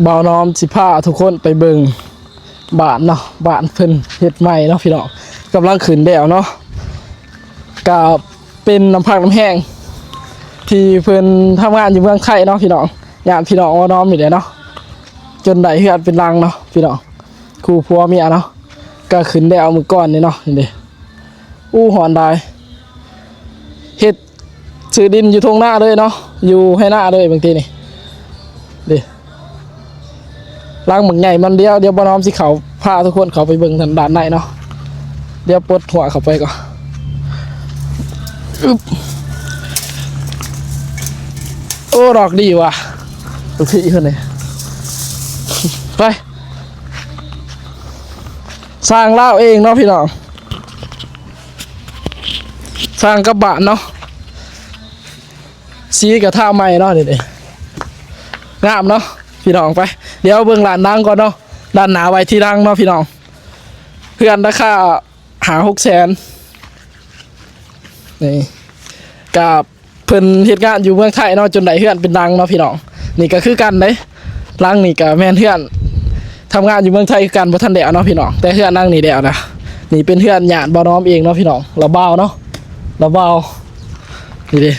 ບ່າວນ້ອມຊິພາທຸກຄົນໄປເບິ່ງບ້ານເນາະ, ບ້ານເພິ່ນເຮັດໃໝ່ເນາະພີ່ນ້ອງ, ກຳລັງຂຶ້ນແລ້ວເນາະ. ກະເປັນນ້ຳພັກນ້ຳແຮງທີ່ເພິ່ນທຳງານຢູ່ເມືອງໄທເນາະພີ່ນ້ອງ, ຍາດພີ່ນ້ອງບ່າວນ້ອມນີ້ແຫຼະເນາະ, ຈົນໄດ້ເຮືອນເປັນຫຼັງເນາະພີ່ນ້ອງ, ຄູ່ຜົວເມຍເນາະ. ກະຂຶ້ນແລ້ວມື້ກ່ອນນີ້ເນາະ, ນີ້ເດ້. ອູ້ ຮ້ອນຫຼາຍ. ເຮັດ ຊື້ດິນຢູ່ທົ່ງນາເລີຍເນາະ, ຢູ່ໄຮ່ນາເລີຍບາງທີນີ້ເດ້. ຫຼັງບັກໃຫຍ່ມັນ. ດຽວ ດຽວບ່າວນ້ອມຊິເຂົ້າ ພາທຸກຄົນເຂົ້າໄປເບິ່ງທາງດ້ານໃນເນາະ. ດຽວປົດຫົວເຂົ້າໄປກ່ອນ. ອຶບ. ໂອ້ ດອກດີວ່ະ ລູກພີ່ເພິ່ນນີ້. ໄປ. ສ້າງລາວເອງເນາະພີ່ນ້ອງ, ສ້າງກັບບ້ານເນາະ, ສີກະທາໃໝ່ເນາະ. ນີ້ເດ້ ງາມເນາະພີ່ນ້ອງ. ໄປ ດຽວເບິ່ງດ້ານຫຼັງກ່ອນເນາະ, ດ້ານໜ້າໄວ້ທີຫຼັງເນາະພີ່ນ້ອງ. ເຮືອນລາຄາຫ້າຫົກແສນ ນີ້ ກະ ເພິ່ນເຮັດງານຢູ່ເມືອງໄທເນາະ, ຈົນໄດ້ເຮືອນເປັນຫຼັງເນາະພີ່ນ້ອງ. ນີ້ກະຄືກັນເດ້, ຫຼັງນີ້ກະແມ່ນເຮືອນ ທຳງານຢູ່ເມືອງໄທຄືກັນ, ບໍ່ທັນແລ້ວເນາະພີ່ນ້ອງ, ແຕ່ເຮືອນຫຼັງນີ້ແລ້ວນະ. ນີ້ເປັນເຮືອນຍາດບ່າວນ້ອມເອງເນາະພີ່ນ້ອງ, ລາວບ່າວເນາະ, ລາວບ່າວ. ນີ້ເດ້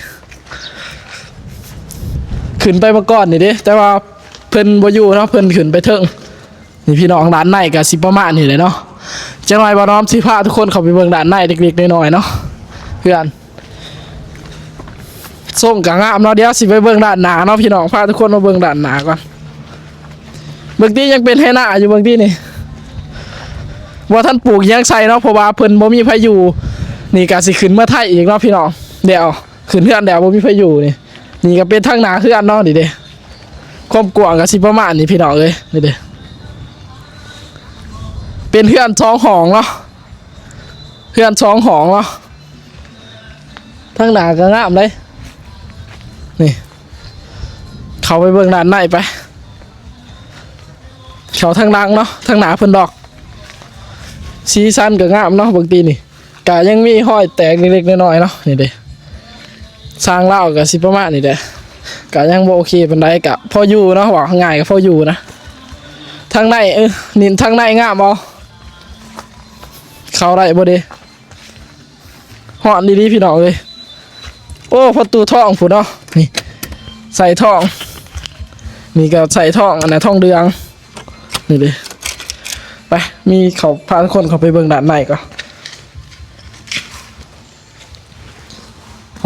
ຂຶ້ນໄປເມື່ອກ່ອນນີ້ເດ້, ແຕ່ວ່າເພິ່ນບໍ່ຢູ່ເນາະ, ເພິ່ນຂຶ້ນໄປເທິງ. ນີ້ພີ່ນ້ອງ, ດ້ານໃນກະຊິປະມານນີ້ແຫຼະເນາະ. ຈັກໜ້ອຍບ່າວນ້ອມຊິພາທຸກຄົນເຂົ້າໄປເບິ່ງດ້ານໃນເລັກໆນ້ອຍໆເນາະ. ເຮືອນຊົງກະງາມເນາະ, ດຽວຊິໄປເບິ່ງດ້ານໜ້າເນາະພີ່ນ້ອງ, ພາທຸກຄົນມາເບິ່ງດ້ານໜ້າກ່ອນ. ເບິ່ງຕິ ຍັງເປັນໄຮ່ນາຢູ່ເບິ່ງຕິນີ້, ບໍ່ທັນປູກຫຍັງໃສ່ເນາະ ເພາະວ່າເພິ່ນບໍ່ມີໃຜຢູ່. ນີ້ກະຊິຂຶ້ນເມືອໄທອີກເນາະພີ່ນ້ອງ, ດຽວ ຂຶ້ນເຮືອນແລ້ວບໍ່ມີໃຜຢູ່ນີ້. ນີ້ກະເປັນທາງໜ້າເຮືອນເນາະ, ນີ້ເດ້. ຄວາມກວ້າງກະຊິປະມານນີ້ພີ່ນ້ອງເອີຍ, ນີ້ເດ້. ເປັນເຮືອນສອງຫ້ອງເນາະ, ເຮືອນສອງຫ້ອງເນາະ. ທາງໜ້າກະງາມເດ້ ນີ້. ເຂົ້າໄປເບິ່ງດ້ານໃນໄປ, ເຂົ້າທາງຫຼັງເນາະ, ທາງໜ້າເພິ່ນດອກ. ສີສັນກະງາມເນາະ, ເບິ່ງຕິນີ້. ກະຍັງມີຮອຍແຕກເລັກໆນ້ອຍໆເນາະ, ນີ້ເດ້. ສ້າງລາວກະຊິປະມານນີ້ແຫຼະ, ກະຍັງບໍ່ໂອເຄປານໃດ, ກະພໍຢູ່ເນາະ, ເວົ້າງ່າຍກະພໍຢູ່ນະ. ທາງໃນ ເອີ ນີ້ທາງໃນງາມເອົາ, ເຂົ້າໄດ້ບໍ່ເດ? ຮ້ອນອີ່ຫຼີພີ່ນ້ອງເອີຍ. ໂອ້ ປະຕູທອງພຸ້ນເນາະ, ນີ້ໃສ່ທອງ, ນີ້ກະໃສ່ທອງ ອັນນັ້ນທອງເຫຼືອງ. ນີ້ເດ້ ໄປ ມີເຂົາພາທຸກຄົນເຂົ້າໄປເບິ່ງດ້ານໃນກ່ອນ.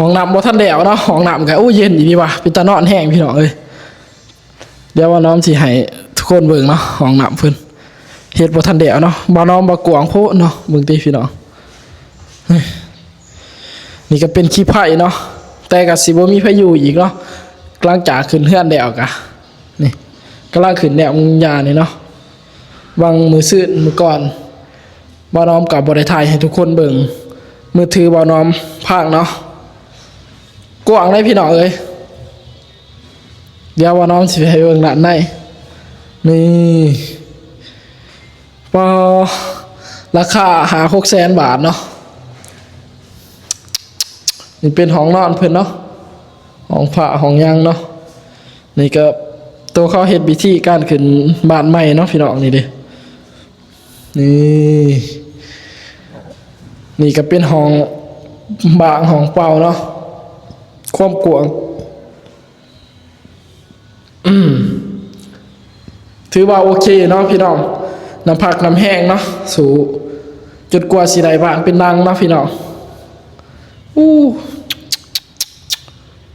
ຫ້ອງນ້ຳບໍ່ທັນແລ້ວເນາະ, ຫ້ອງນ້ຳກະ ໂອ້ ເຢັນອີ່ຫຼີວ່າ ເປັນຕານອນແຮງພີ່ນ້ອງເອີຍ. ດຽວບ່າວນ້ອມຊິໃຫ້ທຸກຄົນເບິ່ງເນາະ, ຫ້ອງນ້ຳເພິ່ນເຮັດບໍ່ທັນແລ້ວເນາະ. ບ່າວນ້ອມວ່າກວ້າງໂພດເນາະ, ເບິ່ງຕິພີ່ນ້ອງ. ນີ້ກະເປັນຂີ້ໄຜ່ເນາະ, ແຕ່ກະຊິບໍ່ມີໃຜຢູ່ອີກເນາະ ຫຼັງຈາກຂຶ້ນເຮືອນແລ້ວກະ. ນີ້ກຳລັງຂຶ້ນແລ້ວ ມຸງຢານີ້ເນາະ. ຫວ່າງມື້ຊືນມື້ກ່ອນ ບ່າວນ້ອມກະບໍ່ໄດ້ຖ່າຍໃຫ້ທຸກຄົນເບິ່ງ, ມືຖືບ່າວນ້ອມພັງເນາະ. ກວ້າງເດ້ພີ່ນ້ອງເອີຍ. ດຽວບ່າວນ້ອມຊິໃຫ້ເບິ່ງດ້ານໃນ. ນີ້ ປາ ລາຄາຫ້າຫົກແສນບາດເນາະ. ນີ້ເປັນຫ້ອງນອນເພິ່ນເນາະ, ຫ້ອງພະ ຫ້ອງຫຍັງເນາະ. ນີ້ກະໂຕເຂົາເຮັດພິທີການຂຶ້ນບ້ານໃໝ່ເນາະພີ່ນ້ອງ. ນີ້ເດ້ ນີ້ ນີ້ກະເປັນຫ້ອງບາງ ຫ້ອງເປົ່າເນາະ. ຄວາມກວ້າງ ອືມ ຖືວ່າໂອເຄເນາະພີ່ນ້ອງ. ນ້ຳພັກນ້ຳແຮງເນາະ, ສູ້ຈົນກວ່າຊິໄດ້ບ້ານເປັນຫຼັງເນາະພີ່ນ້ອງ. ອູ້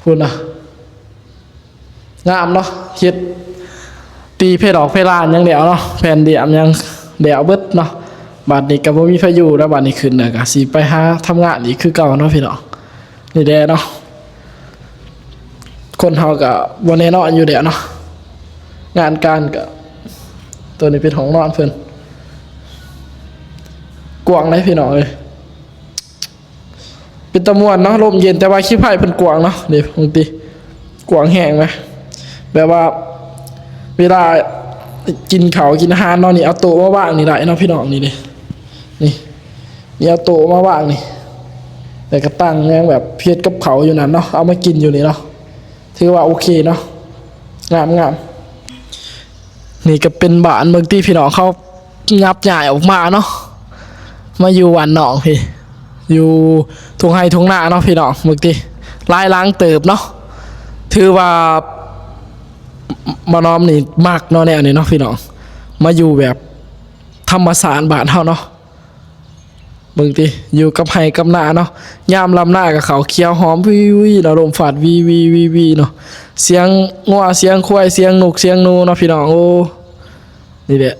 ພຸ້ນນະ ງາມເນາະ. ເຮັດ ຕີແຜ່ດອກແຜ່ລານຫຍັງແລ້ວເນາະ, ແຜ່ນດຽມຫຍັງແລ້ວເບິດເນາະ. ບາດນີ້ກະບໍ່ມີໃຜຢູ່ແລ້ວ, ບາດນີ້ຂຶ້ນແລ້ວກະຊິໄປຫາທຳງານອີກຄືເກົ່າເນາະພີ່ນ້ອງ. ນີ້ແຫຼະເນາະ, ຄົນເຮົາກະບໍ່ແນ່ນອນຢູ່ແລ້ວເນາະ, ງານການກະ. ໂຕນີ້ເປັນຫ້ອງນອນເພິ່ນ, ກວ້າງເດ້ພີ່ນ້ອງເອີຍ. ເປັນຕາມ່ວນເນາະ, ລົມເຢັນ, ແຕ່ວ່າຂີ້ໄຜ່ເພິ່ນກວ້າງເນາະ. ເດ້ ເບິ່ງຕິ ກວ້າງແຮງນະ, ແບບວ່າເວລາກິນເຂົ້າກິນອາຫານເນາະ. ນີ້ເອົາໂຕະມາວາງນີ້ໄດ້ເນາະພີ່ນ້ອງ. ນີ້ເດ້ ນີ້ ນີ້ເອົາໂຕະມາວາງນີ້, ແລ້ວກະຕັ້ງຫຍັງແບບເຮັດກັບເຂົ້າຢູ່ນັ້ນເນາະ, ເອົາມາກິນຢູ່ນີ້ເນາະ. ຖືວ່າໂອເຄເນາະ, ງາມໆ. ນີ້ກໍເປັນບ້ານ ເບິ່ງຕິພີ່ນ້ອງ ເຂົາຫຍັບຍ້າຍອອກມາເນາະ ມາຢູ່ບ້ານນອກພີ້ ຢູ່ທົ່ງໄຮ່ທົ່ງນາເນາະພີ່ນ້ອງ. ເບິ່ງຕິ ຫຼາຍຫຼັງເຕີບເນາະ ຖືວ່າ ໝໍນ້ອມນີ້ມັກເນາະ ແນວນີ້ເນາະພີ່ນ້ອງ ມາຢູ່ແບບທຳມະຊາດບ້ານເຮົາເນາະ. ເບິ່ງຕິ ຢູ່ກັບໄຮ່ກັບນາເນາະ ຍາມລຳນາກໍເຂົ້າຂຽວຫອມວີໆເນາະ ລົມຟາດວີໆໆເນາະ ສຽງງົວ ສຽງຄວາຍ ສຽງນົກ ສຽງໜູເນາະພີ່ນ້ອງ. ໂອ້ ນີ້ແຫຼະ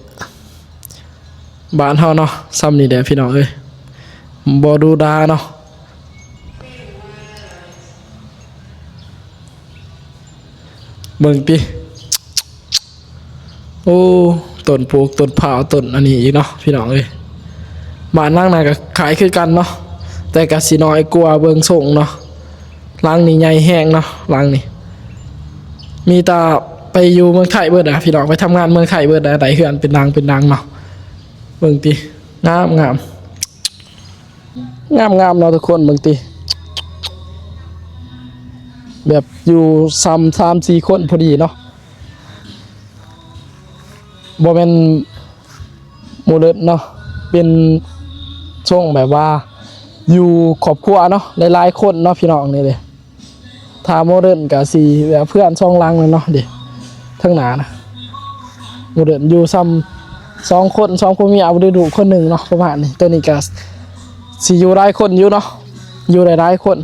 ບ້ານເຮົາເນາະ ຊ່ຳນີ້ແຫຼະພີ່ນ້ອງເອີຍ ບໍ່ດູດາເນາະ. ເບິ່ງຕິ ໂອ້ ຕົ້ນປູກ ຕົ້ນພ້າວ ຕົ້ນອັນນີ້ອີກເນາະພີ່ນ້ອງເອີຍ. ບ້ານຫຼັງນັ້ນກໍຄ້າຍຄືກັນເນາະ ແຕ່ກໍຊິນ້ອຍກວ່າເບິ່ງຊົງເນາະ. ຫຼັງນີ້ໃຫຍ່ແຮງເນາະ ຫຼັງນີ້ ມີແຕ່ໄປຢູ່ເມືອງໄທເບິດນະພີ່ນ້ອງ ໄປທຳງານເມືອງໄທເບິດນະ ໄດ້ເຮືອນເປັນຫຼັງເປັນຫຼັງເນາະ. ເບິ່ງຕິ ງາມໆ ງາມໆເນາະທຸກຄົນ ເບິ່ງຕິ ແບບຢູ່ຊ່ຳສາມສີ່ຄົນພໍດີເນາະ ບໍ່ແມ່ນໂມເດີນເນາະ ເປັນຊົງແບບວ່າຢູ່ຄອບຄົວເນາະ ຫຼາຍໆຄົນເນາະພີ່ນ້ອງ. ນີ້ເດ້ ຖ້າໂມເດີນກໍຊິແບບເຮືອນສອງຫຼັງນັ້ນເນາະ ເດ້ ທາງໜ້ານະ ໂມເດີນຢູ່ຊ່ຳສອງຄົນ ສອງຜົວເມຍ ຫຼືລູກຄົນໜຶ່ງເນາະ ປະມານນີ້. ໂຕນີ້ກໍຊິຢູ່ຫຼາຍຄົນຢູ່ເນາະ ຢູ່ໄດ້ຫຼາຍຄົນ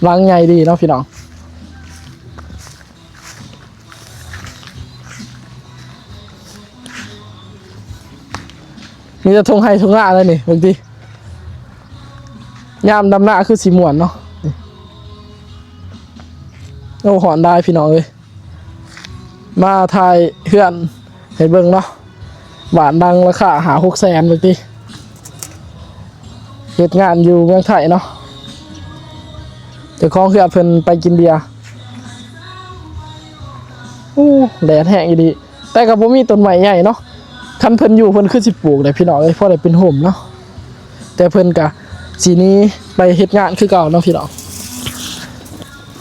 ຫຼັງໃຫຍ່ດີເນາະພີ່ນ້ອງ. ມີແຕ່ທົ່ງໄຮ່ທົ່ງນາເລີຍນີ້ ເບິ່ງຕິ ຍາມດຳນາຄືຊິມ່ວນເນາະ. ໂອ້ ຮ້ອນຫຼາຍພີ່ນ້ອງເອີຍ ມາຖ່າຍເຮືອນໃຫ້ເບິ່ງເນາະ ບ້ານຫຼັງລາຄາຫ້າຫົກແສນ ເບິ່ງຕິ ເຮັດງານຢູ່ເມືອງໄທເນາະ ເຈົ້າຂອງເຮືອນເພິ່ນໄປກິນເບຍ. ໂອ້ ແດດແຮງອີ່ຫຼີ ແຕ່ກໍບໍ່ມີຕົ້ນໄມ້ໃຫຍ່ເນາະ ຄັນເພິ່ນຢູ່ເພິ່ນຄືຊິປູກແຫຼະພີ່ນ້ອງເອີຍ ພໍໄດ້ເປັນຮົ່ມເນາະ ແຕ່ເພິ່ນກໍຊິໜີໄປເຮັດງານຄືເກົ່າເນາະພີ່ນ້ອງ.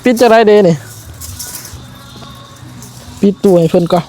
ປິດຈັ່ງໃດເດນີ້ ປິດຕູ້ໃຫ້ເພິ່ນກ່ອນ.